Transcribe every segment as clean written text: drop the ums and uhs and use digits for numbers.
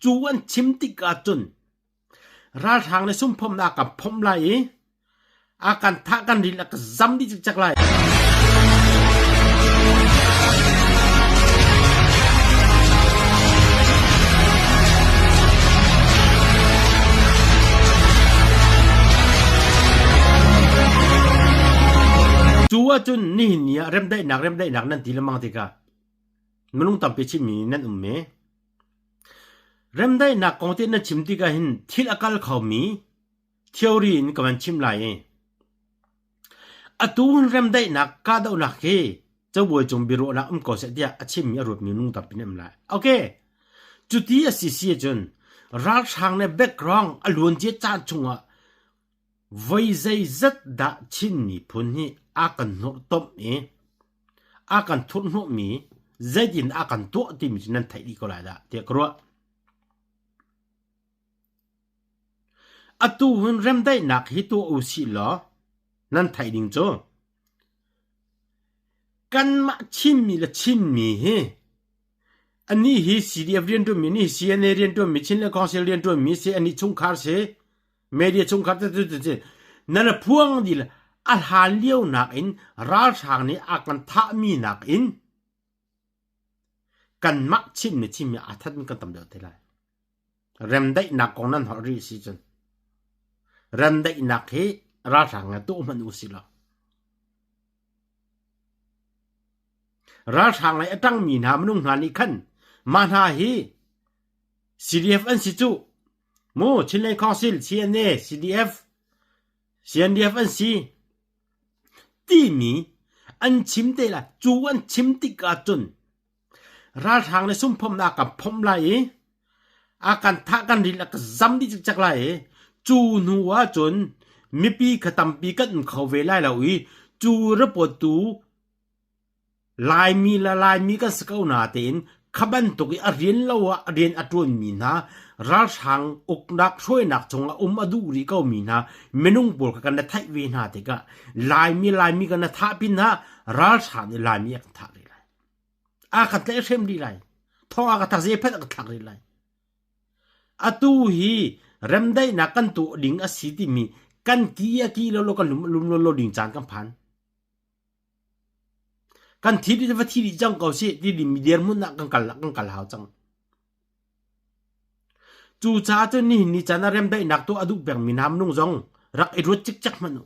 Cu an chim tik ahcun ralhrang le sumphomnak a kan phomh lai i a kan thah kan ril a ka zam dih cikcek lai. Cu ahcun nihin ni ah remdaihnak remdaihnak nan ti lengmang tikah minung tampi chimmi nan um me. Remdaihnak kong te na chim tikah hin thil a kal khomi theory in ka van chim lai i atu hun remdaihnak kahdohnak hi cabuai cung biaruahnak um ko seh tiah a chimmi a ruatmi minung tampi nan um lai. Okay. Cuti a si si ahcun ralhrang le background a luancia caan chungah voi zeizat dah Chin miphun hi a kan hnurhtomh i a kan thurhhnawhmi zeitin a kan tuah timi cu nan theih dih ko lai dah tiah ka ruah. Atu hun remdaihnak hi tuah u sih law nan theih ding cu kanmah Chinmi le Chinmi hi anih hi CDF rianṭuanmi, anih hi CNA rianṭuanmi, Chinland Council rianṭuanmi si, anih chungkhar si, media chungkhar cu nan phuang dih le a hlan lio nakin ralhrang nih a kan thahmi nakin kanmah Chinmi Chinmi aa thatmi kan tam deuh te lai. Remdaihnak kong nan holh rih si cun remdaihnak hi ralhrang he tuah hmanh usih law ralhrang lei a ṭangmi hna minung hna nih khan mah hna hi CDF an si cuh mu Chinland Council CNA CDF CNDF an si timi an chim te lai cu an chim tik ahcun Ralhrang le sumphomnak a kan phomh lai i a kan thah kan ril a ka zam dih cikcek lai i cu hnu ahcun mipi kha tampi kan um kho ve lai lo i cu repawttu Laimi le Laimi kan si ko na tein kha bantuk i a rian lo ah rian a ṭuanmi hna ralhrang uknak hruainak chungah um a duh rih komi hna minung pawl kha kan i theih ve hna tikah Laimi Laimi kan i thah pinah ralhrang nih Laimi a kan thah rih lai. A kan tlaihhrem rih lai. Thong a ka thak zeiphat a ka thlak rih lai. Atu hi remdaihnak kan tuah ding a si timi kan ki a ki lo lo kan lum lum lo lo ding caan kan phan. Kan thi dih va thi dih cang ko si ti ding mi dirhmun ah kan kal kan kal hau cang. Cucaah cun nihin ni caan ah remdaihnak tuah a duh pengmi hna minung zong rak i ruat cikcek hmanh u.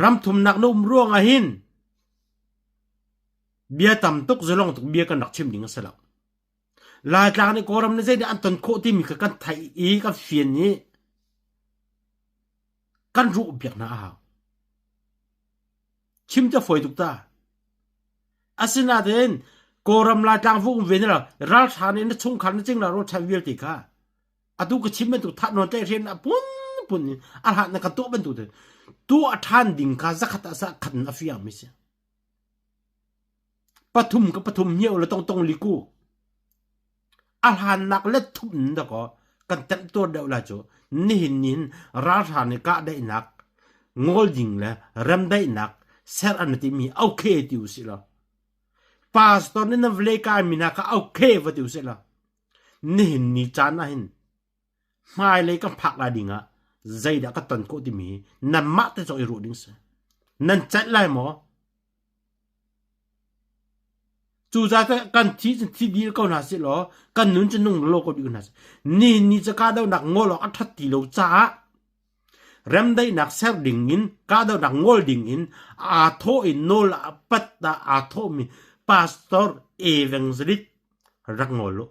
Ram thumnak na um ruang ah hin Bia tam tuk zalong tuk bia kan rak chim ding a si lo. Laitlang nih Kawlram nih zeidah an ton khawh timi kha kan theih i kan fian i kan ruh piak hna a hau. Chim cu a fawi tuk ta. Asinain Kawlram Laitlang va um ve na ralhrang nih na chungkhar na cingla rawlchan vialte kha atu ka chim bantuk that nawn tlaihhrem a punpun in a hlan na kan tuah bantuk tuah ṭhan ding kha zakhat ah sa khat in a fiang mi si. Pathum ka pathum hniau le tongtong liku. A hlannak let thum in dakaw kan temtuar deuh lai cu nihin ni hin ralhrang nih kahdaihnak ngol ding le remdaihnak ser an timi okay ti usih law pastor nih nan vle kai mi hna kha okay va ti usih law nihin ni caan ah hin hmailei kan phak lai ding ah zeidah ka ton khawh timi hi nanmah te cawk i ruah ding si. Nan celh lai maw? Cu zat kan thi cun thi dil ko hna sih law kan nun cu nung lo ko dih hna sih. Ni ni cu kahdohnak ngol awk a ṭhat ti lo caah remdaihnak ser ding in kahdohnak ngol ding in aa thawh i nawl a pat ah aa thawhmi pastor evangelist rak ngol u.